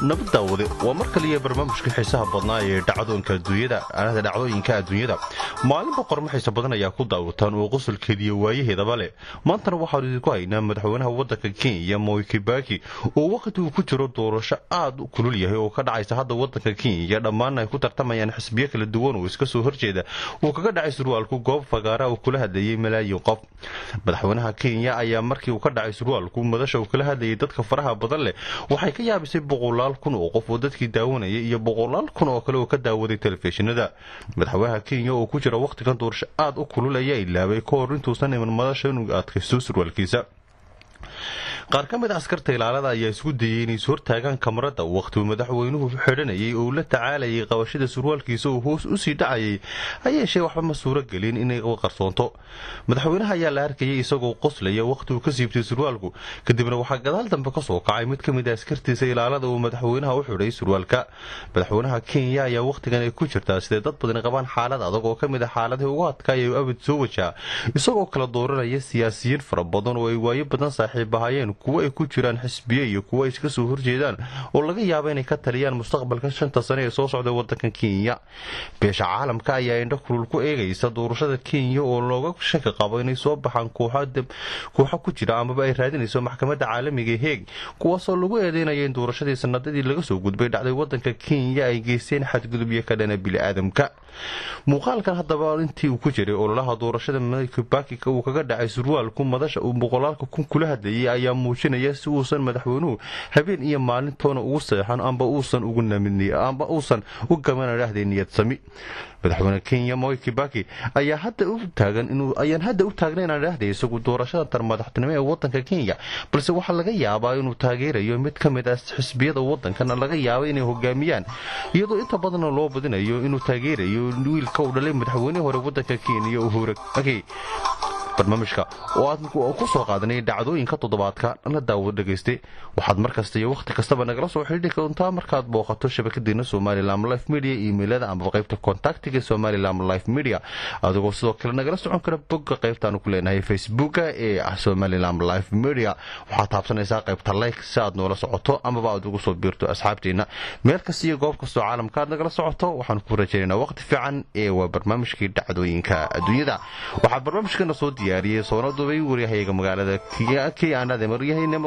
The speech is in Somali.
Nabad daawade, waa mar kaliya barnaamijka xiisaha badnaa ee dhacdoonka adduunyada, anada dhacdooyinka adduunyada. Maalinba qormo xiiso badan ayaa ku daawataan oo qosolkeediiyo waayaheedaba leh. Maantana waxaanu idinku haynaa madaxweynaha waddanka Kenya Moi Kibaki oo waqti uu ku jiro doorasho aad u kulul yahay oo ka dhacaysa hadda waddanka Kenya, dhammaanna ay ku tartamayaan xisbiyo kala duwan oo iska soo horjeeda, uu kaga dhacay surwaalku goob fagaara uu kula hadlayay malaayiin qof. Madaxweynaha Kenya ayaa markii uu ka dhacay surwaalku madasha uu kala hadlayay dadka faraha badan leh, waxay ka yaabisay boqolaal kun oo qof oo dadkii daawanayay iyo boqolaal kun oo kale oo ka daawaday telefishinada. Madaxweynaha Kenya oo ku jira wakhtigan doorasho aad u kulul ayaa ilaabay ka hor intuusan iman madasha inuu adkaysto surwaalkiisa. Qaar ka mid a askarta ilaalada ayaa isku dayay inay is hortaagaan kamarada wakhtiuu madaxweynuhu xidhanayay oo la tacaalayay qabashada surwaalkiisa oo hoos usii dhacayay. Hayeeshee waxba ma suuro gelin inay qarsoonto. Madaxweynaha ayaa la arkayay isagoo qoslaya wakhti uu ka siibtay surwaalku, kadibna waxaa gadaal dambe ka soo kacay mid ka mid a askartiisa ilaalada uu madaxweynaha u xidhay surwaalka. Madaxweynaha Kenya ayaa wakhtigan ay ku jirtaa siday dad badani qabaan xaalad adag oo ka mid a xaaladihii ugu adkaaya uu abid soo wajaha, isagoo kala dooranaya siyaasiyiin fara badan oo ay waayo badan saaxiib ahaayeen, kuwo ay ku jiraan xisbiye iyo kuwo ay iska soo horjeedaan oo laga yaabo inay ka taliyaan mustaqbalka 5-ta sane ee soo socda waddanka Kenya. Beesha caalamka ayaa indho kulul ku eegaysa doorashada Kenya oo looga shaki qabo inay soo baxaan kooxo ku jira amaba ay raadinayso maxkamadda caalamiga Heeg, kuwaasoo lagu eedeynaya in doorashadii sanadadii laga soo gudbay dhacday waddanka Kenya ay geysteen xadgudubyo ka dhana bini'aadamka. Muuqaalkan haddaba intii uu ku jiray ololaha doorashada Moi Kibaki uu kaga dhacay surwaalku madasha uu boqolaalka kun kula hadlayay ayaa muujinaya si uusan madaxweynuhu habeen iyo maalintoona ugu seexan amba uusan ugu namidni amba uusan u gamana dhahday niyad sami. Madaxweyne Kenya Moi Kibaki ayaa hadda u taagan inuu ayaan hadda u taagnayn aan dhahday isagu doorashada tar madaxtinimo ee waddanka Kenya, balse waxaa laga yaabaa inuu taageerayo mid ka mid ah xisbiyada waddankana laga yaabo inay hogaamiyaan, iyadoo inta badanna loo badinayo inuu taageerayo wiilka uu dhalay madaxweynihii hore waddanka Kenya Uhuru. Barnaamijka oo aad ku soo qaadanay dhacdooyinka toddobaadka la daawado dhegaystay, waxaad markasta iyo wakhti kastaba nagala soo xidhiidhi doontaa markaad booqato shabakadeena Somaliland Life Media, emailada amaba qaybta contactiga Somaliland Life Media, adigoo sidoo kale nagala socon kara bogga qaybtaanu ku leenahay Facebooka ee ah Somaliland Life Media. Waxaad taabsanaysaa qaybta like si aad noola socoto amaba aad ugu soo biirto asxaabteena meel kasta iyo goob kastoo caalamka aad nagala socoto. Waxaan ku rajaynaynaa waqti fiican ee waa barnaamijkii dhacdooyinka adduunyada. Waxaa barnaamijkana soo diyaariyey soona dubay waryahayaga magaalada Kianade maryahayna.